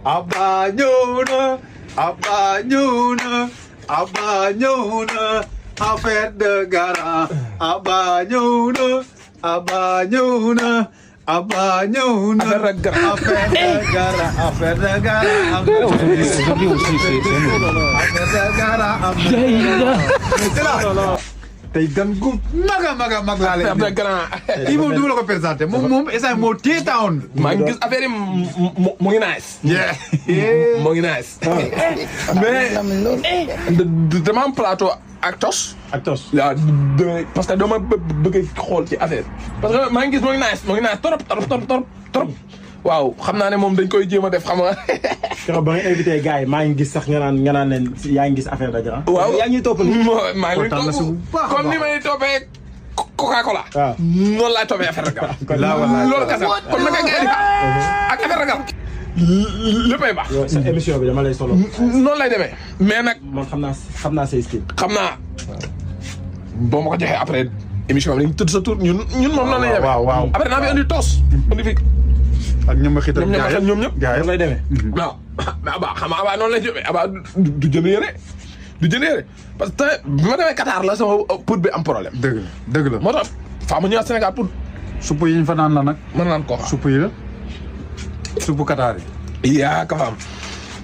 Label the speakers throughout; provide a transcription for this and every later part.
Speaker 1: Abba ñëw na Abba ñëw na Abba ñëw na affaire de garant Abba ñëw na Abba ñëw na Abba ñëw na affaire de garant affaire de garant tey gan gu maga mag laa leen
Speaker 2: affaire de grand.
Speaker 1: kii moom du ma la ko présenté moom instant moo téye tawoon.
Speaker 2: maa ngi gis affaire yi mu ngi nice. mu ngi nice. mais dama am plateau ak tos.
Speaker 3: ak tos.
Speaker 2: waaw parce que dama bëgg xool ci affaire parce que maa ngi gis mu ngi nice trop. waaw xam naa ne moom dañ koy jéem a def xam nga.
Speaker 3: keroog ba nga invité gars yi maa ngi gis sax nga naan leen yaa ngi gis affaire de grand.
Speaker 2: waaw
Speaker 3: yaa ngi topp nii.
Speaker 2: maa ngi topp comme ni may toppee Coca-Cola.
Speaker 3: waaw
Speaker 2: noonu laay toppee affaire de grand. loolu kese kon naka ngay def ak affaire de grand. léppay baax.
Speaker 3: yow sa émission bi dama lay solo.
Speaker 2: noonu lay demee mais nag.
Speaker 3: man xam naa say style.
Speaker 2: xam naa boo ma ko joxee après émission bi dañuy tudd sa tur ñun moom noonu lay demee.
Speaker 1: waaw
Speaker 2: après naa fi indi toos. indi fi
Speaker 1: ak ñoom ak itam
Speaker 2: ñoom ñëpp.
Speaker 1: gars yi
Speaker 3: lay demee.
Speaker 2: waaw mais Aba xam nga Aba noonu lay demee Aba du jënd yére parce que bi ma demee Qatar la sama pour bi am problème.
Speaker 1: dëgg la
Speaker 2: moo tax faa ma ñëwaat Sénégal pour.
Speaker 1: supp yi ñu fa naan la nag.
Speaker 2: mën naan koo xam
Speaker 1: supp yi la suppu Qatar yi.
Speaker 2: yaa ko xam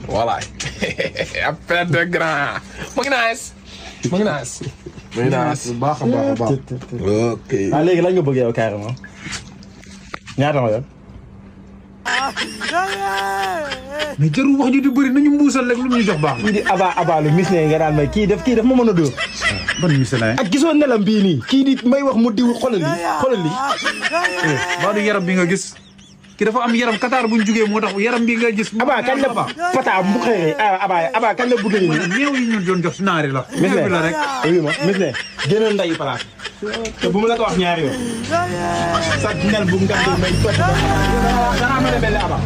Speaker 2: voilà affaire de grand mu ngi nice.
Speaker 1: bu baax a baax.
Speaker 2: ok.
Speaker 3: léegi lan nga bëgg yow carrément ñaata ma yor.
Speaker 1: mais jarul wax ju di bëri nañu mbuusal rek lu ñu jox baax.
Speaker 3: kii di Aba lu mis ne nga daan may kii daf ma mën a dóor.
Speaker 1: ban misalaay.
Speaker 3: ak gisoo nelam bii nii kii di may wax mu diw xoolal li.
Speaker 1: ba du yaram bi nga gis. ki dafa am yaram Qatar bu ñu jugee moo tax yaram bi nga gis.
Speaker 3: Aba kañ la pata bu xëyee Aba kañ la bëgg nii.
Speaker 1: ñeew yi ñu doon jox naari la.
Speaker 3: mis ne
Speaker 1: la rek.
Speaker 3: oui ma mis ne génnoon ndayu place te bu mu la ko wax ñaari yoon. sa nel bu nga may topp dara ma demee Aba.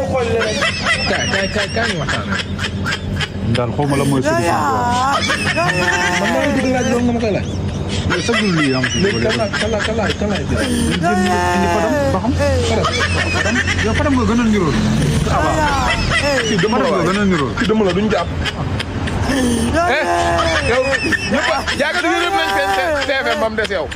Speaker 3: xool
Speaker 2: kaay ñu waxtaan.
Speaker 1: daal xaw ma la mooy solution bi.
Speaker 2: man maa ngi dugg laaj loolu nga ma koy laaj.
Speaker 1: mais chaque jour lii am.
Speaker 2: léegi kan laay
Speaker 1: indi Fadam ba xam. Fadam yow Fadam nga gën a niróol.
Speaker 2: kii dëmm la
Speaker 1: nga gën a niróol.
Speaker 2: kii dëmm la duñ jàpp. yow ñëpp a jaaga du yëpp nañ seen TFM ba mu des yow.